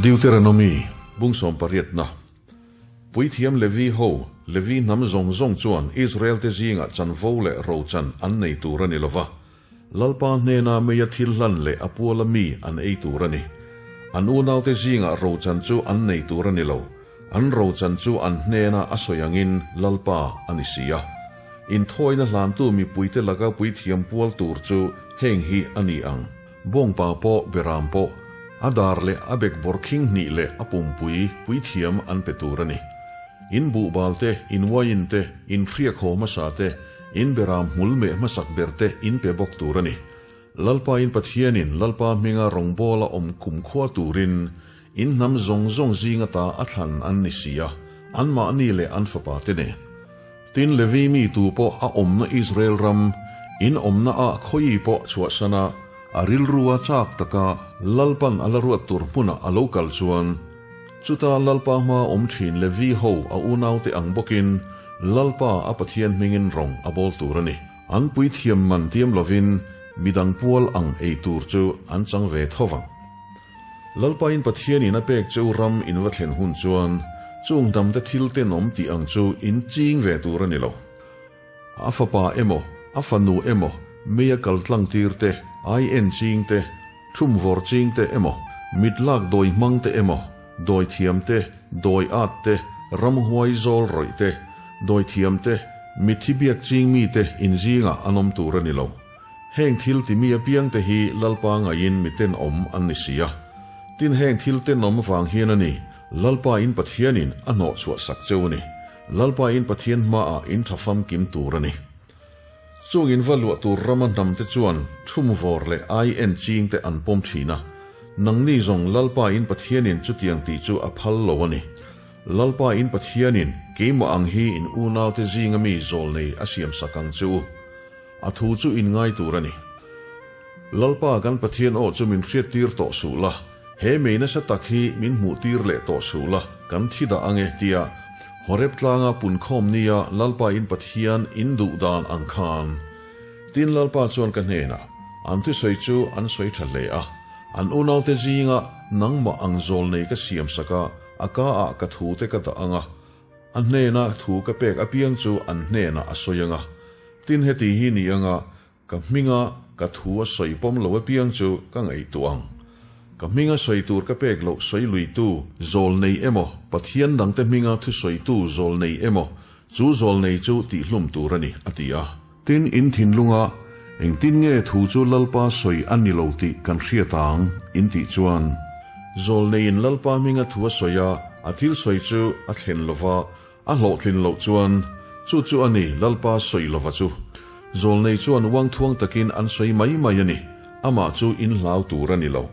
Deuteronomy, bung sawmpariatna. Puithiam Levi ho, Levi hnam zawng zawng chuan Israel-te zingah chanvo leh rochan an nei tur a ni lo va. Lalpa hnena meia thil hlan leh a puala mi an ei tur a ni. An unaute zingah rochan chu an nei tur a ni lo, an rochan chu an hnena a sawi angin Lalpa a ni si a. Inthawina hlantu mipuite laka puithiam pual tur chu heng hi a ni ang, Bawngpa pawh, beram pawh, a dar leh a bekbawr khing hnih leh a pumpui puithiam an pe tur a ni. In buhbal te, in uaiin te, in hriak haw hmasa te, In beram hmul meh hmasak ber te in pe bawk tur a ni. Lalpa in Pathianin Lalpa hminga rawngbawla awm kumkhua turin in hnam zawng zawng zing ata a thlan an ni si a, anmahni leh an fapa te nen. Tin, Levi mi tu pawh a awmna Israel ram, in awmna ah khawi pawh chhuahsan a, a rilrua chak taka Lalpan a la ruat tur hmunah a lo kal chuan, Chuta Lalpa hmaa awm thin Levi ho a unaute ang bawkin Lalpa a Pathian hmingin rawng a bawl tur a ni. An puithiam man tiam lovin midang pual ang ei tur chu an chang ve tho vang. Lalpain Pathianin a pek cheu ram in va thlen hun chuan chung damte thil tenawm tih ang chu in ching ve tur a ni lo. A fapa emaw, a fanu emaw, mei a kal tlang tir te, ai en ching te, thum vawr ching te emaw, mit lak dawi hmang te emaw, dawi thiam te, dawi at te, ramhuai zawl rawih te, dawi thiam te, mitthi biak ching mi te inzingah an awm tur a ni lo. Heng thil ti mi apiang te hi Lalpa ngaiin mi tenawm an ni si a. Tin heng thil tenawm vang hian a ni, Lalpa in Pathianin a hnawhchhuah sak cheu a ni. Lalpa in Pathian hmaah in tha famkim tur a ni. Chung in va luah tur rama hnam te chuan thumvawr leh ai en ching te an pawm thin a. Nangni zawng Lalpa in Pathianin chutiang tih chu a phal lo a ni. Lalpa in Pathianin keimah ang hi in unaute zinga mi zawlnei a siamsak ang che u. A thu chu in ngai tur a ni. Lalpa kan Pathian aw chu min hriattir tawh suh la, he mei nasa tak hi min hmuhtir leh tawh suh la, kan thi dah ang e, tia Horeb tlanga punkhawm nia Lalpa in Pathian in duh dan ang khan. Tin Lalpa chuan ka hnenah, An thusawi chu an sawi tha hle a, an unaute zinga nangmah ang zawl nei ka siamsak a, a ka ah ka thute ka dah ang a, A hnena thu ka pek apiang chu an hnenah a sawi ang a. Tin heti hi ni anga ka hminga ka thu a sawi pawm lo apiang chu ka ngaihtuah ang. Ka hminga sawi tur ka pek loh sawi luitu zawl nei emaw, Pathian dangte hminga thu sawitu zawl nei emaw, chu zawl nei chu tihhlum tur a ni, a ti a. Tin, in thinlunga engtin nge thu chu Lalpa sawi a ni lo tih kan hriat ang, in tih chuan. Zawlneiin Lalpa hminga thu a sawi a, a thil sawi chu a thlen lo va, a hlawhtlin loh chuan, chu chu a ni Lalpa sawi lova chu. Zawlnei chuan uangthuang takin an sawi mai mai a ni, amah chu in hlau tur a ni lo.